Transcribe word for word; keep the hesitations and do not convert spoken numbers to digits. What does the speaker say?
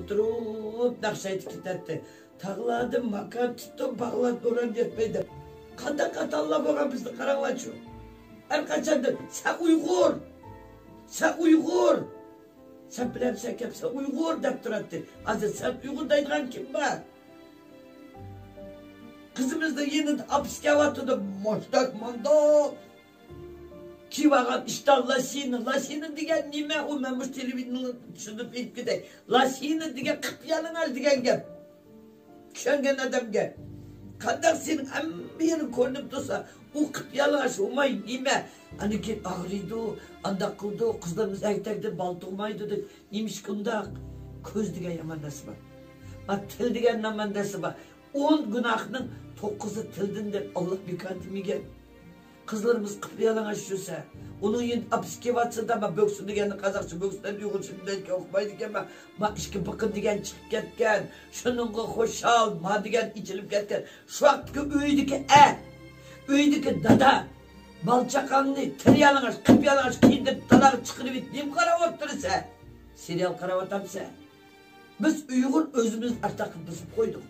تۇرۇپ ناخشا ئېيتىپ كېتەتتى. تاغلاردا ماكان تۇتتۇم، باغلار بوران يەتمەي دەپ. قانداق خاتالار بولغان بىزنى قاراڭلارچۇ. ھەر قاچاندا سەن ئۇيغۇر، سەن ئۇيغۇر، سەن بىلەمسەن كەپسەن ئۇيغۇر دەپ تۇراتتى. ھازىر سەن ئۇيغۇر دەيدىغان كىم بار؟ قىزىمىزنىڭ يېنىدا ئاپىسى كەۋاتىدۇ، مۇشتاق مۇنداق كىيىۋالغان ئىشتان لاشىنا. لاشىنا دېگەن نېمە؟ ئۇ مەن مۇشۇ تېلېۋىزورنى چۈشۈرۈپ ئېيتىپ كېتەي. لاشىنا دېگەن قىپيالىڭاچ دېگەن گەپ. چۈشەنگەن ئادەمگە. قانداق سېنىڭ ھەممە يېرىڭ كۆرۈنۈپ تۇرسا، ئۇ قىپيالىڭاچ ئۇماي نېمە؟ ئاندىن كېيىن ئاغرىيدۇ، ئانداق قىلىدۇ، قىزلىرىمىز ئەگتەكتە بالا تۇغمايدۇ دەپ. نېمىشقا ئۇنداق؟ كۆز دېگەن يامان نەرسە بار. ما تىل دېگەن يامان نەرسە بار. ئون گۇناھنىڭ توققۇزى تىلدىن دەپ ئاللا بىكار دېمىگەن. قىزلىرىمىز قىپيالىڭاچ يۈرسە، ئۇنىڭ يېنىدا ئاپىسى كېۋاتسا، ما بۆكسە دېگەننى قازاقچە بۆكسە دەپ ئۇيغۇرچە دېگەنگە ئۇقمايدىكەنمەن. ما ئىككى بىقىن دېگەن چىقىپ كەتكەن، شۇنىڭغا خۇشال، ما دېگەن ئېچىلىپ كەتكەن. شۇ ۋاقىتتىكى ئۆيدىكى ئەر، ئۆيدىكى دادا، بالا چاقاڭنى تىريالىڭاچ، قىپيالىڭاچ كىيدۈرۈپ، تالاغا چىقىرىۋېتىپ، نېمە قاراپ ئولتۇرىسەن؟ سېرىيال قاراۋاتامسەن؟ بىز ئۇيغۇر ئۆزىمىزنى ئارتاققا بېسىپ قويدۇق.